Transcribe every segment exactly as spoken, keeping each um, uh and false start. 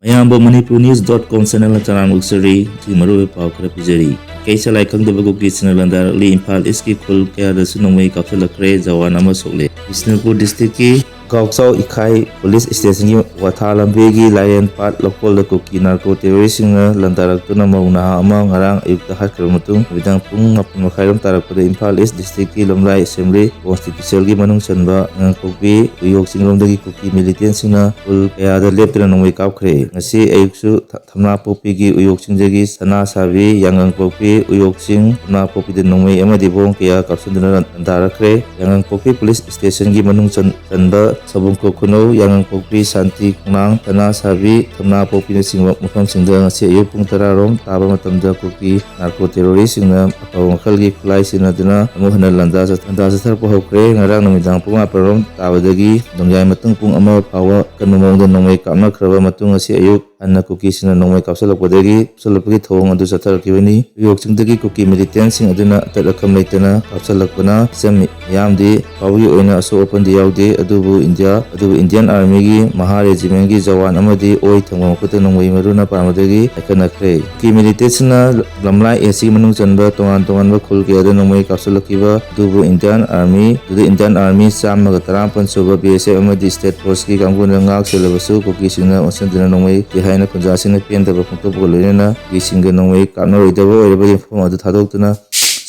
ꯃꯌꯥꯝꯕꯨ Manipur news dot com ꯆꯦꯅꯦꯜꯅ ꯇꯔꯥꯝꯅ ꯑꯣꯛꯆꯔꯤ꯫ ꯉꯁꯤ ꯃꯔꯨꯑꯣꯏꯕ ꯄꯥꯎ ꯈꯔ ꯄꯤꯖꯔꯤ꯫ ꯏꯀꯥꯏ ꯁꯂꯥꯏ ꯈꯪꯗꯕ ꯀꯨꯀꯤꯁꯤꯡꯅ ꯂꯥꯟꯗꯥꯔꯛꯂꯤ꯫ ꯏꯝꯐꯥꯜ ꯏꯁꯀꯤ ꯈꯨꯜ ꯀꯌꯥꯗꯁꯨ ꯅꯣꯡꯃꯩ ꯀꯥꯞꯁꯤꯜꯂꯛꯈ꯭ꯔꯦ꯫ ꯖꯋꯥꯟ ꯑꯃ ꯁꯣꯛꯂꯦ꯫ ꯕꯤꯁꯅꯨꯄꯨꯔ ꯗꯤꯁꯇ꯭ꯔꯤꯛꯀꯤ ꯒꯥꯎꯆꯥꯎ ꯏꯈꯥꯏ ꯄꯨꯂꯤꯁ ꯁ꯭ꯇꯦꯁꯟꯒꯤ ꯋꯥꯊꯥ ꯂꯝꯕꯤꯒꯤ ꯂꯥꯏꯔꯦꯟ ꯄꯥꯠ ꯂꯧꯀꯣꯜꯗ ꯀꯨꯀꯤ ꯅꯥꯔꯀꯣ ꯇꯦꯔꯣꯔꯤꯁꯁꯤꯡꯅ ꯂꯥꯟꯗꯥꯔꯛꯇꯨꯅ ꯃꯧ ꯅꯍꯥ ꯑꯃ ꯉꯔꯥꯡ ꯑꯌꯨꯛꯇ ꯍꯥꯠꯈ꯭ꯔꯕ ꯃꯇꯨꯡ, ꯅꯨꯃꯤꯗꯥꯡ ꯄꯨꯡ ꯃꯥꯄꯟ ꯃꯈꯥꯏꯔꯣꯝ ꯇꯥꯔꯛꯄꯗ ꯏꯝꯐꯥꯜ ꯏꯁ ꯗꯤꯁꯇ꯭ꯔꯤꯛꯀꯤ ꯂꯝꯂꯥꯏ ꯑꯦꯁꯦꯝꯕ꯭ꯂꯤ ꯀꯣꯟꯁꯇꯤꯇ꯭ꯌꯨꯁꯟꯒꯤ ꯃꯅꯨꯡ ꯆꯟꯕ ꯉꯥꯡꯄꯣꯛꯄꯤ ꯎꯌꯣꯛ ꯆꯤꯡꯂꯣꯝꯗꯒꯤ ꯀꯨꯀꯤ ꯃꯤꯂꯤꯇꯦꯟꯁꯤꯡꯅ ꯈꯨꯜ ꯀꯌꯥꯗ ꯂꯦꯞꯇꯅ ꯅꯣꯡꯃꯩ ꯀꯥꯞꯈ꯭ꯔꯦ꯫ ꯉꯁꯤ ꯑꯌꯨꯛꯁꯨ ꯊ-, ꯊꯝꯅꯥꯄꯣꯛꯄꯤꯒꯤ ꯎꯌꯣꯛ ꯆꯤꯡꯗꯒꯤ ꯁꯅꯥꯁꯥꯕꯤ, ꯌꯥꯉꯪꯄꯣꯛꯄꯤ ꯎꯌꯣꯛ ꯆꯤꯡ, ꯊꯝꯅꯥꯄꯣꯛꯄꯤꯗ ꯅꯣꯡꯃꯩ ꯑꯃꯗꯤ ꯕꯣꯝ ꯀꯌꯥ ꯀꯥꯞꯁꯤꯟꯗꯨꯅ ꯂꯥꯟꯗꯥꯔꯛꯈ꯭ꯔꯦ꯫ ꯌꯥꯉꯪꯄꯣꯛꯄꯤ ꯄꯨꯂꯤꯁ ꯁ꯭ꯇꯦꯁꯟꯒꯤ ꯃꯅꯨꯡ ꯆꯟ-, ꯆꯟꯕ ꯁꯕꯨꯡꯈꯣꯛ ꯈꯨꯅꯧ, ꯌꯥꯉꯪꯄꯣꯛꯄꯤ, ꯁꯥꯟꯇꯤ ꯈꯣꯡꯅꯥꯡ, ꯁꯅꯥꯁꯥꯕꯤ, ꯊꯝꯅꯥꯄꯣꯛꯄꯤꯅꯆꯤꯡꯕ ꯃꯐꯝꯁꯤꯡꯗ ꯉꯁꯤ ꯑꯌꯨꯛ ꯄꯨꯡ ꯇꯔꯥ ꯔꯣꯝ ꯇꯥꯕ ꯃꯇꯝꯗ ꯀꯨꯀꯤ ꯅꯥꯔꯀꯣ ꯇꯦꯔꯣꯔꯤꯁꯁꯤꯡꯅ ꯑꯐꯕ ꯃꯈꯜꯒꯤ ꯈꯨꯠꯂꯥꯏ ꯁꯤꯖꯤꯟꯅꯗꯨꯅ ꯑꯃꯨꯛ ꯍꯟꯅ ꯂꯥꯟꯗꯥ ꯆꯠ-, ꯂꯥꯟꯗꯥ ꯆꯠꯊꯔꯛꯄ ꯍꯧꯈ꯭ꯔꯦ꯫ ꯉꯔꯥꯡ ꯅꯨꯃꯤꯗꯥꯡ ꯄꯨꯡ ꯃꯥꯄꯟ ꯔꯣꯝ ꯇꯥꯕꯗꯒꯤ ꯅꯣꯡꯌꯥꯏ ꯃꯇꯨꯡ ꯄꯨꯡ ꯑꯃ ꯐꯥꯎꯕ ꯑꯀꯟꯕ ꯃꯑꯣꯡꯗ ꯅꯣꯡꯃꯩ ꯀꯥꯞꯅꯈ꯭ꯔꯕ ꯃꯇꯨꯡ, ꯉꯁꯤ ꯑꯌꯨꯛ ꯍꯟꯅ ꯀꯨꯀꯤꯁꯤꯡꯅ ꯅꯣꯡꯃꯩ ꯀꯥꯞꯁꯤꯜꯂꯛꯄꯗꯒꯤ, ꯀꯥꯞꯁꯤꯜꯂꯛꯄꯒꯤ ꯊꯧꯑꯣꯡ ꯑꯗꯨ ꯆꯠꯊꯔꯛꯈꯤꯕꯅꯤ꯫ ꯎꯌꯣꯛ ꯆꯤꯡꯗꯒꯤ ꯀꯨꯀꯤ ꯃꯤꯂꯤꯇꯦꯟꯁꯤꯡ ꯑꯗꯨꯅ ꯑꯇꯠ ꯑꯈꯝ ꯂꯩꯇꯅ ꯀꯥꯞꯁꯤꯜꯂꯛꯄꯅ ꯃꯤꯆꯝ ꯃꯤꯌꯥꯝꯗꯤ ꯐꯥꯎꯕꯒꯤ ꯑꯣꯏꯅ ꯑꯁꯣꯛ ꯑꯄꯟꯗꯤ ꯌꯥꯎꯗꯦ, ꯑꯗꯨꯕꯨ ꯏꯟꯗꯤꯌꯥ, ꯑꯗꯨꯕꯨ ꯏꯟꯗꯤꯌꯟ ꯑꯥꯔꯃꯤꯒꯤ ꯃꯍꯥ ꯔꯦꯖꯤꯃꯦꯟꯒꯤ ꯖꯋꯥꯟ ꯑꯃꯗꯤ ꯑꯣꯏ ꯊꯪꯕ ꯃꯈꯨꯠꯇ ꯅꯣꯡꯃꯩ ꯃꯔꯨꯅ ꯄꯥꯟꯕꯗꯒꯤ ꯍꯥꯏꯀꯠꯅꯈ꯭ꯔꯦ꯫ ꯀꯨꯀꯤ ꯃꯤꯂꯤꯇꯦꯟꯁꯤꯡꯅ ꯂꯝꯂꯥꯏ ꯑꯦꯁ ꯁꯤ ꯃꯅꯨꯡ ꯆꯟꯕ ꯇꯣꯉꯥꯟ ꯇꯣꯉꯥꯟꯕ ꯈꯨꯜ ꯀꯌꯥꯗ ꯅꯣꯡꯃꯩ ꯀꯥꯞꯁꯤꯜꯂꯛꯈꯤꯕ ꯑꯗꯨꯕꯨ ꯏꯟꯗꯤꯌꯟ ꯑꯥꯔꯃꯤ, ꯑꯗꯨꯗ ꯏꯟꯗꯤꯌꯟ ꯑꯥꯔꯃꯤ ꯆꯥꯝꯃꯒ ꯇꯔꯥꯃꯥꯄꯟ ꯁꯨꯕ ꯕꯤ ꯑꯦꯁ ꯑꯦꯐ ꯑꯃꯗꯤ ꯁ꯭ꯇꯦꯠ ꯐꯣꯔꯁꯀꯤ ꯀꯥꯡꯕꯨꯅ ꯉꯥꯛ ꯁꯦꯜꯂꯕꯁꯨ ꯀꯨꯀꯤꯁꯤꯡꯅ ꯑꯣꯟꯁꯤꯟꯗꯨꯅ ꯅꯣꯡꯃꯩ ꯀꯥꯞꯄꯤ ꯍꯥꯏꯅ ꯈꯨꯟꯖꯥꯁꯤꯡꯅ ꯄꯦꯟꯗꯕ ꯐꯣꯡꯗꯣꯛꯄꯒ ꯂꯣꯏꯅꯅ ꯀꯨꯀꯤꯁꯤꯡꯒ ꯅꯣꯡꯃꯩ ꯀꯥꯞꯅꯔꯣꯏꯗꯕ ꯑꯣꯏꯔꯕꯗꯤ ꯃꯐꯝ ꯑꯗꯨ ꯊꯥꯗꯣꯛꯇꯨꯅ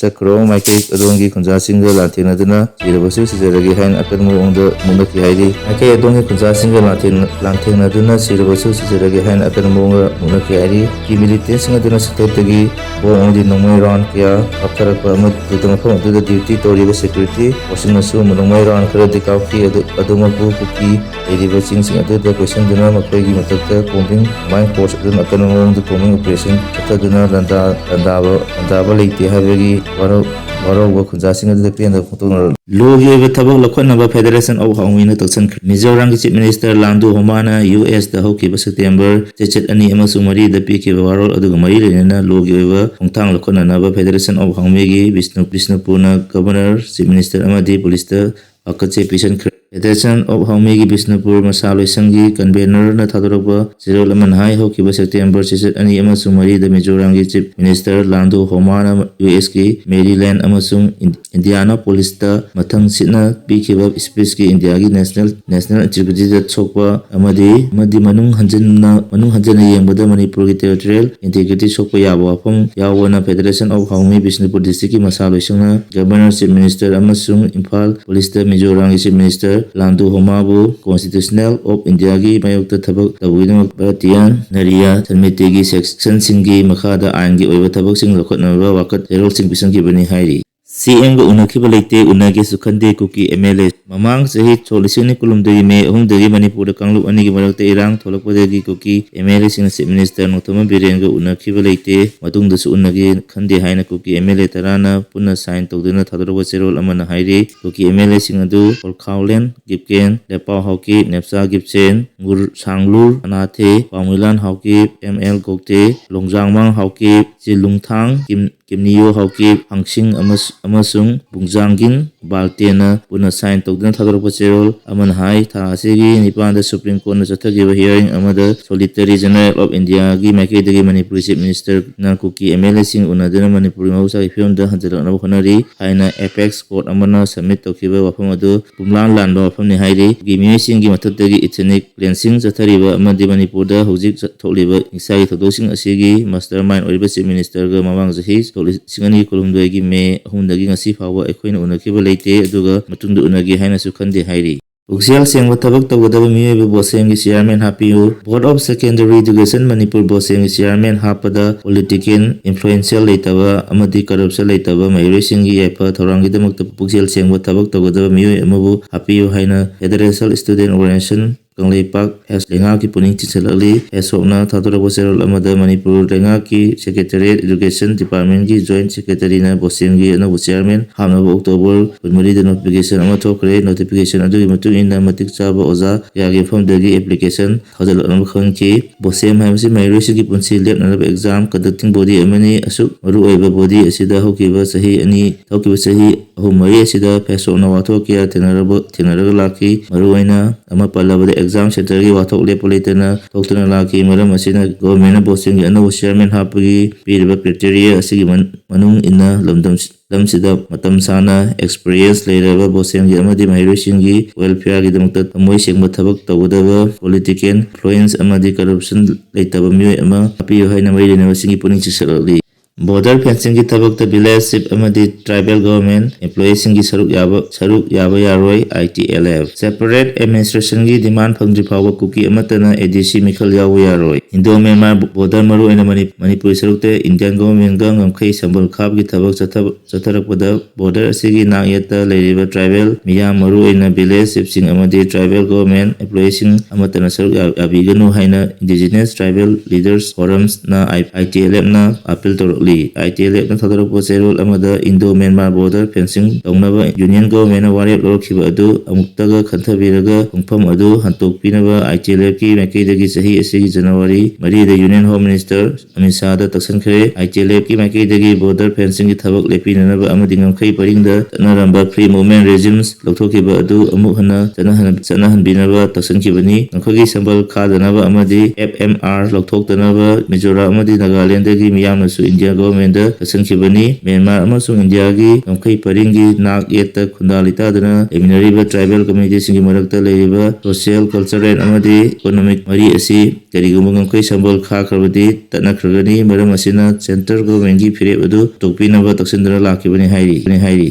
ꯆꯠꯈ꯭ꯔꯣ꯫ ꯃꯥꯏꯀꯩ ꯑꯗꯣꯝꯒꯤ ꯈꯨꯟꯖꯥꯁꯤꯡꯒ ꯂꯥꯟꯊꯦꯡꯅꯗꯨꯅ ꯁꯤꯔꯕꯁꯨ ꯁꯤꯖꯔꯒꯦ ꯍꯥꯏꯅ ꯑꯀꯟꯕ ꯃꯑꯣꯡꯗ ꯃꯨꯛꯅꯈꯤ ꯍꯥꯏꯔꯤ꯫ ꯃꯥꯏꯀꯩ ꯑꯗꯣꯝꯒꯤ ꯈꯨꯟꯖꯥꯁꯤꯡꯒ ꯂꯥꯟꯊꯦꯡ-, ꯂꯥꯟꯊꯦꯡꯅꯗꯨꯅ ꯁꯤꯔꯕꯁꯨ ꯁꯤꯖꯔꯒꯦ ꯍꯥꯏꯅ ꯑꯀꯟꯕ ꯃꯑꯣꯡꯗ ꯃꯨꯛꯅꯈꯤ ꯍꯥꯏꯔꯤ꯫ ꯀꯨꯀꯤ ꯃꯤꯂꯤꯇꯦꯟꯁꯤꯡ ꯑꯗꯨꯅ ꯁꯤꯊꯣꯛꯇꯒꯤ ꯕꯣꯝ ꯑꯃꯗꯤ ꯅꯣꯡꯃꯩ ꯔꯥꯎꯟ ꯀꯌꯥ ꯀꯥꯞꯊꯔꯛꯄ ꯑꯃꯗꯨꯗ ꯃꯐꯝ ꯑꯗꯨꯗ ꯗ꯭ꯌꯨꯇꯤ ꯇꯧꯔꯤꯕ ꯁꯦꯀ꯭ꯌꯨꯔꯤꯇꯤ ꯐꯣꯔꯁꯁꯤꯡꯅꯁꯨ ꯅꯣꯡꯃꯩ ꯔꯥꯎꯟ ꯈꯔꯗꯤ ꯀꯥꯞꯈꯤ꯫ ꯑꯗꯨ, ꯑꯗꯨꯃꯛꯄꯨ ꯀꯨꯀꯤ ꯂꯩꯔꯤꯕ ꯆꯤꯡꯁꯤꯡ ꯑꯗꯨꯗ ꯀꯣꯏꯁꯤꯟꯗꯨꯅ ꯃꯈꯣꯏꯒꯤ ꯃꯊꯛꯇ ꯀꯣꯝꯕꯤꯡ, ꯀꯝꯕꯥꯏꯟ ꯐꯣꯔꯁ ꯑꯗꯨꯅ ꯑꯀꯟꯕ ꯃꯑꯣꯡꯗ ꯀꯣꯝꯕꯤꯡ ꯑꯣꯄꯔꯦꯁꯟ ꯆꯠꯊꯗꯨꯅ ꯂꯥꯟꯗꯥ-, ꯂꯥꯟꯗꯥꯕ, ꯂꯥꯟꯗꯥꯕ ꯂꯩꯇꯦ ꯍꯥꯏꯕꯒꯤ ꯋꯥꯔꯧ-, ꯋꯥꯔꯧꯕ ꯈꯨꯟꯖꯥꯁꯤꯡ ꯑꯗꯨꯗ ꯄꯦꯟꯗꯕ ꯐꯣꯡꯗꯣꯛꯅꯔꯛꯂꯤ꯫ ꯂꯣꯒꯤ ꯑꯣꯏꯕ ꯊꯕꯛ ꯂꯧꯈꯠꯅꯕ Federation of Hawmeina ꯇꯛꯁꯟꯈ꯭ꯔꯦ꯫ ꯃꯤꯖꯣꯔꯥꯝꯒꯤ Chief Minister ꯂꯥꯟꯗꯨ ꯍꯣꯃꯥꯅ ꯌꯨ ꯑꯦꯁꯇ ꯍꯧꯈꯤꯕ September ꯆꯩꯆꯠ ꯑꯅꯤ ꯑꯃꯁꯨꯡ ꯃꯔꯤꯗ ꯄꯤꯈꯤꯕ ꯋꯥꯔꯣꯜ ꯑꯗꯨꯒ ꯃꯔꯤ ꯂꯩꯅꯅ ꯂꯣꯒꯤ ꯑꯣꯏꯕ ꯈꯣꯡꯊꯥꯡ ꯂꯧꯈꯠꯅꯅꯕ Federation of Hawmeinaꯒꯤ Bishnu-, ꯕꯤꯁꯅꯨꯄꯨꯔꯅ Governor, Chief Minister ꯑꯃꯗꯤ ꯄꯨꯂꯤꯁꯇ ꯋꯥꯀꯠꯆꯦ ꯄꯤꯁꯤꯟꯈ꯭ꯔꯦ꯫ Federation of Haomeꯒꯤ ꯕꯤꯁꯅꯨꯄꯨꯔ ꯃꯁꯥ ꯂꯣꯏꯁꯪꯒꯤ convenorꯅ ꯊꯥꯗꯣꯔꯛꯄ ꯆꯦꯔꯣꯜ ꯑꯃꯅ ꯍꯥꯏ, ꯍꯧꯈꯤꯕ September ꯆꯩꯆꯠ ꯑꯅꯤ ꯑꯃꯁꯨꯡ ꯃꯔꯤꯗ ꯃꯤꯖꯣꯔꯥꯝꯒꯤ Chief Minister ꯂꯥꯟꯗꯨ ꯍꯣꯃꯥꯅ ꯌꯨ ꯑꯦꯁꯀꯤ Maryland ꯑꯃꯁꯨꯡ ꯏꯟꯗꯤꯌꯥꯅꯥ ꯄꯣꯂꯤꯁꯇ ꯃꯊꯪ ꯁꯤꯠꯅ ꯄꯤꯈꯤꯕ speechꯀꯤ ꯏꯟꯗꯤꯌꯥꯒꯤ national national integrityꯗ ꯁꯣꯛꯄ ꯑꯃꯗꯤ ꯑꯃꯗꯤ ꯃꯅꯨꯡ ꯍꯟꯖꯟꯅ ꯃꯅꯨꯡ ꯍꯟꯖꯟꯅ ꯌꯦꯡꯕꯗ ꯃꯅꯤꯄꯨꯔꯒꯤ territorial integrity ꯁꯣꯛꯄ ꯌꯥꯕ ꯋꯥꯐꯝ ꯌꯥꯎꯕꯅ Federation of Haome ꯕꯤꯁꯅꯨꯄꯨꯔ districtꯀꯤ ꯃꯁꯥ ꯂꯣꯏꯁꯪꯅ Governor, Chief Minister ꯑꯃꯁꯨꯡ Imphal ꯄꯨꯂꯤꯁꯇ ꯃꯤꯖꯣꯔꯥꯝꯒꯤ Chief Minister ꯂꯥꯟꯗꯨ ꯍꯣꯃꯥꯕꯨ Constitution of Indiaꯒꯤ ꯃꯥꯌꯣꯛꯇ ꯊꯕꯛ ꯇꯧꯕꯒꯤꯗꯃꯛ ꯚꯥꯔꯇꯤꯌꯥꯟ ꯅꯔꯤꯌꯥ ꯁꯃꯤꯇꯤꯒꯤ sectionꯁꯤꯡꯒꯤ ꯃꯈꯥꯗ ꯑꯥꯏꯟꯒꯤ ꯑꯣꯏꯕ ꯊꯕꯛꯁꯤꯡ ꯂꯧꯈꯠꯅꯕ ꯋꯥꯀꯠ ꯆꯦꯔꯣꯜꯁꯤꯡ ꯄꯤꯁꯤꯟꯈꯤꯕꯅꯤ ꯍꯥꯏꯔꯤ꯫ ꯁꯤ ꯑꯦꯝꯒ ꯎꯅꯈꯤꯕ ꯂꯩꯇꯦ, ꯎꯅꯒꯦꯁꯨ ꯈꯟꯗꯦ ꯀꯨꯀꯤ ꯑꯦꯝ ꯑꯦꯜ ꯑꯦ꯫ ꯃꯃꯥꯡ ꯆꯍꯤ ꯁꯣꯛ ꯂꯤꯁꯤꯡ ꯑꯅꯤ ꯀꯨꯟꯍꯨꯝꯗꯣꯏꯒꯤ ꯃꯦ ꯑꯍꯨꯝꯗꯒꯤ ꯃꯅꯤꯄꯨꯔꯗ ꯀꯥꯡꯂꯨꯞ ꯑꯅꯤꯒꯤ ꯃꯔꯛꯇ ꯏꯔꯥꯡ ꯊꯣꯛꯂꯛꯄꯗꯒꯤ ꯀꯨꯀꯤ ꯑꯦꯝ ꯑꯦꯜ ꯑꯦꯁꯤꯡꯅ Chief Minister ꯅꯣꯡꯊꯣꯝꯕꯝ ꯕꯤꯔꯦꯟꯒ ꯎꯅꯈꯤꯕ ꯂꯩꯇꯦ, ꯃꯇꯨꯡꯗꯁꯨ ꯎꯅꯒꯦ ꯈꯟꯗꯦ ꯍꯥꯏꯅ ꯀꯨꯀꯤ ꯑꯦꯝ ꯑꯦꯜ ꯑꯦ ꯇꯔꯥꯅ ꯄꯨꯟꯅ sign ꯇꯧꯗꯨꯅ ꯊꯥꯗꯣꯔꯛꯄ ꯆꯦꯔꯣꯜ ꯑꯃꯅ ꯍꯥꯏꯔꯤ꯫ ꯀꯨꯀꯤ ꯑꯦꯝ ꯑꯦꯜ ꯑꯦꯁꯤꯡ ꯑꯗꯨ ꯈꯣꯜꯈꯥꯎꯂꯦꯟ ꯒꯤꯞꯀꯦꯟ, ꯂꯦꯄꯥꯎ ꯍꯥꯎꯀꯤꯞ, ꯅꯦꯞꯆꯥ ꯒꯤꯞꯁꯦꯟ, ꯉꯨꯔ ꯁꯥꯡꯂꯨꯔ ꯑꯅꯥꯊꯦ, ꯄꯥꯎꯃꯩꯂꯥꯟ ꯍꯥꯎꯀꯤꯞ, ꯑꯦꯝ ꯑꯦꯜ ꯒꯣꯛꯇꯦ, ꯂꯣꯡꯖꯥꯡꯃꯥꯡ ꯍꯥꯎꯀꯤꯞ, ꯆꯤꯂꯨꯡꯊꯥꯡ ꯀꯤꯝ ꯀꯤꯝꯅꯤꯌꯣ ꯍꯥꯎꯀꯤꯞ, ꯍꯪꯁꯤꯡ ꯑꯃꯁ-, ꯑꯃꯁꯨꯡ ꯕꯨꯡꯖꯥꯡꯒꯤꯟ ꯕꯥꯜꯇꯦꯅ ꯄꯨꯟꯅ sign ꯇꯧꯗꯨꯅ ꯊꯥꯗꯣꯔꯛꯄ ꯆꯦꯔꯣꯜ ꯑꯃꯅ ꯍꯥꯏ, ꯊꯥ ꯑꯁꯤꯒꯤ ꯅꯤꯄꯥꯟꯗ Supreme Courtꯅ ꯆꯠꯊꯈꯤꯕ hearing ꯑꯃꯗ Solicitor General of Indiaꯒꯤ ꯃꯥꯏꯀꯩꯗꯒꯤ ꯃꯅꯤꯄꯨꯔꯒꯤ Chief Ministerꯅ ꯀꯨꯀꯤ ꯑꯦꯝ ꯑꯦꯜ ꯑꯦꯁꯤꯡ ꯎꯅꯗꯨꯅ ꯃꯅꯤꯄꯨꯔꯒꯤ ꯃꯍꯧꯁꯥꯒꯤ ꯐꯤꯕꯝꯗ ꯍꯟꯖꯤꯜꯂꯛꯅꯕ ꯍꯣꯠꯅꯔꯤ ꯍꯥꯏꯅ apex court ꯑꯃꯅ submit ꯇꯧꯈꯤꯕ ꯋꯥꯐꯝ ꯑꯗꯨ ꯄꯨꯝꯂꯥꯟ ꯂꯥꯟꯕ ꯋꯥꯐꯝꯅꯤ ꯍꯥꯏꯔꯤ꯫ ꯀꯨꯀꯤ ꯃꯤꯑꯣꯏꯁꯤꯡꯒꯤ ꯃꯊꯛꯇꯒꯤ ethnic cleansing ꯆꯠꯊꯔꯤꯕ ꯑꯃꯗꯤ ꯃꯅꯤꯄꯨꯔꯗ ꯍꯧꯖꯤꯛ ꯆꯠ-, ꯊꯣꯛꯂꯤꯕ ꯍꯤꯡꯁꯥꯒꯤ ꯊꯧꯗꯣꯛꯁꯤꯡ ꯑꯁꯤꯒꯤ mastermind ꯑꯣꯏꯔꯤꯕ Chief Ministerꯒ ꯃꯃꯥꯡ ꯆꯍꯤ ꯁꯣꯛ ꯂꯤꯁꯤꯡ ꯑꯅꯤ ꯀꯨꯟꯍꯨꯝꯗꯣꯏꯒꯤ ꯃꯦ ꯑꯍꯨꯝꯗꯒꯤ ꯉꯁꯤ ꯐꯥꯎꯕ ꯑꯩꯈꯣꯏꯅ ꯎꯅꯈꯤꯕ ꯂꯩꯇꯦ, ꯑꯗꯨꯒ ꯃꯇꯨꯡꯗ ꯎꯅꯒꯦ ꯍꯥꯏꯅꯁꯨ ꯈꯟꯗꯦ ꯍꯥꯏꯔꯤ꯫ ꯄꯨꯛꯆꯦꯜ ꯁꯦꯡꯕ ꯊꯕꯛ ꯇꯧꯒꯗꯕ ꯃꯤꯑꯣꯏꯕ ꯕꯣꯁꯦꯟꯒꯤ chairman ꯍꯥꯞꯄꯤꯌꯨ꯫ Board of Secondary Education Manipur ꯕꯣꯁꯦꯟꯒꯤ chairman ꯍꯥꯞꯄꯗ political influential ꯂꯩꯇꯕ ꯑꯃꯗꯤ corruption ꯂꯩꯇꯕ ꯃꯍꯩꯔꯣꯏꯁꯤꯡꯒꯤ ꯌꯥꯏꯐ ꯊꯧꯔꯥꯡꯒꯤꯗꯃꯛꯇ ꯄꯨꯛꯆꯦꯜ ꯁꯦꯡꯕ ꯊꯕꯛ ꯇꯧꯒꯗꯕ ꯃꯤꯑꯣꯏ ꯑꯃꯕꯨ ꯍꯥꯞꯄꯤꯌꯨ ꯍꯥꯏꯅ Federation Student Organization ꯀꯪꯂꯩꯄꯥꯛ ꯂꯩꯉꯥꯛꯀꯤ ꯄꯨꯛꯅꯤꯡ ꯆꯤꯡꯁꯤꯜꯂꯛꯂꯤ꯫ ꯍꯦꯁꯣꯞꯅ ꯊꯥꯗꯣꯔꯛꯄ ꯆꯦꯔꯣꯜ ꯑꯃꯗ ꯃꯅꯤꯄꯨꯔ ꯂꯩꯉꯥꯛꯀꯤ Secretariat Education Departmentꯀꯤ Joint Secretaryꯅ ꯕꯣꯁꯦꯝꯒꯤ ꯑꯅꯧꯕ Chairman ꯍꯥꯞꯅꯕ October ꯀꯨꯟꯃꯔꯤꯗ notification ꯑꯃ ꯊꯣꯛꯈ꯭ꯔꯦ꯫ Notification ꯑꯗꯨꯒꯤ ꯃꯇꯨꯡ ꯏꯟꯅ ꯃꯇꯤꯛ ꯆꯥꯕ ꯑꯣꯖꯥ ꯀꯌꯥꯒꯤ ꯃꯐꯝꯗꯒꯤ application ꯊꯥꯖꯤꯜꯂꯛꯅꯕ ꯈꯪꯈꯤ꯫ ꯕꯣꯁꯦꯝ ꯍꯥꯏꯕꯁꯤ ꯃꯍꯩꯔꯣꯏꯁꯤꯡꯒꯤ ꯄꯨꯟꯁꯤ ꯂꯦꯞꯅꯅꯕ exam conducting body ꯑꯃꯅꯤ꯫ ꯑꯁꯨꯛ ꯃꯔꯨꯑꯣꯏꯕ body ꯑꯁꯤꯗ ꯍꯧꯈꯤꯕ ꯆꯍꯤ ꯑꯅꯤ, ꯍꯧꯈꯤꯕ ꯆꯍꯤ ꯑꯍꯨꯝ ꯃꯔꯤ ꯑꯁꯤꯗ ꯍꯦꯁꯣꯞꯅ ꯋꯥꯊꯣꯛ ꯀꯌꯥ ꯊꯦꯡꯅꯔꯕ, ꯊꯦꯡꯅꯔꯒ ꯂꯥꯛꯈꯤ꯫ ꯃꯔꯨꯑꯣꯏꯅ ꯑꯃ ꯄꯜꯂꯕꯗ exam centreꯒꯤ ꯋꯥꯊꯣꯛ ꯂꯦꯞꯄ ꯂꯩꯇꯅ ꯊꯣꯛꯇꯨꯅ ꯂꯥꯛꯈꯤ꯫ ꯃꯔꯝ ꯑꯁꯤꯅ governmentꯅ ꯕꯣꯁꯦꯝꯒꯤ ꯑꯅꯧꯕ Chairman ꯍꯥꯞꯄꯒꯤ ꯄꯤꯔꯤꯕ criteria ꯑꯁꯤꯒꯤ ꯃꯅꯨꯡ ꯏꯟꯅ ꯂꯝꯗꯝ ꯂꯝꯁꯤꯗ ꯃꯇꯝ ꯁꯥꯡꯅ experience ꯂꯩꯔꯕ ꯕꯣꯁꯦꯝꯒꯤ ꯑꯃꯗꯤ ꯃꯍꯩꯔꯣꯏꯁꯤꯡꯒꯤ welfareꯒꯤꯗꯃꯛꯇ ꯊꯃꯣꯏ ꯁꯦꯡꯕ ꯊꯕꯛ ꯇꯧꯒꯗꯕ, political influence ꯑꯃꯗꯤ corruption ꯂꯩꯇꯕ ꯃꯤꯑꯣꯏ ꯑꯃ ꯍꯥꯞꯄꯤꯌꯨ ꯍꯥꯏꯅ ꯃꯔꯤ ꯂꯩꯅꯕꯁꯤꯡꯒꯤ ꯄꯨꯛꯅꯤꯡ ꯆꯤꯡꯁꯤꯜꯂꯛꯂꯤ꯫ Border fencingꯒꯤ ꯊꯕꯛꯇ village chief ꯑꯃꯗꯤ tribal government employeeꯁꯤꯡꯒꯤ ꯁꯔꯨꯛ ꯌꯥꯕ, ꯁꯔꯨꯛ ꯌꯥꯕ ꯌꯥꯔꯣꯏ꯫ ITLF separate administrationꯒꯤ demand ꯐꯪꯗ꯭ꯔꯤ ꯐꯥꯎꯕ ꯀꯨꯀꯤ ꯑꯃꯠꯇꯅ ADC ꯃꯤꯈꯜ ꯌꯥꯎꯕ ꯌꯥꯔꯣꯏ꯫ Indo Myanmar border ꯃꯔꯨꯑꯣꯏꯅ ꯃꯅꯤ-, ꯃꯅꯤꯄꯨꯔ ꯁꯔꯨꯛꯇ Indian governmentꯒ ꯉꯝꯈꯩ ꯁꯝꯕꯜ ꯈꯥꯕꯒꯤ ꯊꯕꯛ ꯆꯠꯊꯕ ꯆꯠꯊꯔꯛꯄꯗ border ꯑꯁꯤꯒꯤ ꯅꯥꯛ ꯌꯦꯠꯇ ꯂꯩꯔꯤꯕ tribal ꯃꯤꯌꯥꯝ, ꯃꯔꯨꯑꯣꯏꯅ village chiefꯁꯤꯡ ꯑꯃꯗꯤ tribal government employeeꯁꯤꯡ ꯑꯃꯠꯇꯅ ꯁꯔꯨꯛ ꯌꯥ-, ꯌꯥꯕꯤꯒꯅꯨ ꯍꯥꯏꯅ Indigenous Tribal Leaders Forumꯅ I-, ITLFꯅ appeal ꯇꯧꯔꯛꯂꯤ꯫ ITLFꯅ ꯊꯥꯗꯣꯔꯛꯄ ꯆꯦꯔꯣꯜ ꯑꯃꯗ Indo Myanmar border fencing ꯇꯧꯅꯕ Union governmentꯅ ꯋꯥꯔꯦꯞ ꯂꯧꯔꯛꯈꯤꯕ ꯑꯗꯨ ꯑꯃꯨꯛꯇꯒ ꯈꯟꯊꯕꯤꯔꯒ ꯈꯣꯡꯐꯝ ꯑꯗꯨ ꯍꯟꯗꯣꯛꯄꯤꯅꯕ ITLFꯀꯤ ꯃꯥꯏꯀꯩꯗꯒꯤ ꯆꯍꯤ ꯑꯁꯤꯒꯤ January ꯃꯔꯤꯗ Union Home Minister ꯑꯃꯤꯠ ꯁꯥꯍꯗ ꯇꯛꯁꯤꯟꯈ꯭ꯔꯦ꯫ ITLFꯀꯤ ꯃꯥꯏꯀꯩꯗꯒꯤ border fencingꯒꯤ ꯊꯕꯛ ꯂꯦꯞꯄꯤꯅꯅꯕ ꯑꯃꯗꯤ ꯉꯝꯈꯩ ꯄꯔꯤꯡꯗ ꯆꯠꯅꯔꯝꯕ free movement regimes ꯂꯧꯊꯣꯛꯈꯤꯕ ꯑꯗꯨ ꯑꯃꯨꯛ ꯍꯟꯅ ꯆꯠꯅꯍꯟ-, ꯆꯠꯅꯍꯟꯕꯤꯅꯕ ꯇꯛꯁꯤꯟꯈꯤꯕꯅꯤ꯫ ꯃꯈꯣꯏꯒꯤ ꯁꯝꯕꯜ ꯈꯥꯗꯅꯕ ꯑꯃꯗꯤ FMR ꯂꯧꯊꯣꯛꯇꯅꯕ ꯃꯤꯖꯣꯔꯥꯝ ꯑꯃꯗꯤ ꯅꯥꯒꯥꯂꯦꯟꯗꯒꯤ ꯃꯤꯌꯥꯝꯅꯁꯨ India governmentꯗ ꯇꯛꯁꯤꯟꯈꯤꯕꯅꯤ꯫ ꯃ꯭ꯌꯥꯟꯃꯥꯔ ꯑꯃꯁꯨꯡ ꯏꯟꯗꯤꯌꯥꯒꯤ ꯉꯝꯈꯩ ꯄꯔꯤꯡꯒꯤ ꯅꯥꯛ ꯌꯦꯠꯇ ꯈꯨꯟꯗꯥ ꯂꯩꯇꯥꯗꯅ ꯂꯩꯃꯤꯟꯅꯔꯤꯕ tribal communityꯁꯤꯡꯒꯤ ꯃꯔꯛꯇ ꯂꯩꯔꯤꯕ social, cultural ꯑꯃꯗꯤ economic ꯃꯔꯤ ꯑꯁꯤ ꯀꯔꯤꯒꯨꯝꯕ ꯉꯝꯈꯩ ꯁꯝꯕꯜ ꯈꯥꯈ꯭ꯔꯕꯗꯤ ꯇꯠꯅꯈ꯭ꯔꯒꯅꯤ꯫ ꯃꯔꯝ ꯑꯁꯤꯅ centre governmentꯀꯤ ꯐꯤꯔꯦꯞ ꯑꯗꯨ ꯍꯟꯗꯣꯛꯄꯤꯅꯕ ꯇꯛꯁꯤꯟꯗꯨꯅ ꯂꯥꯛꯈꯤꯕꯅꯤ ꯍꯥꯏꯔꯤ, ꯍꯥꯏꯔꯤ,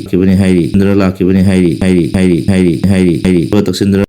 ꯍꯥꯏꯔꯤ, ꯍꯥꯏꯔꯤ, ꯍꯥꯏꯔꯤ, ꯇꯛꯁꯤꯟꯗꯨꯅ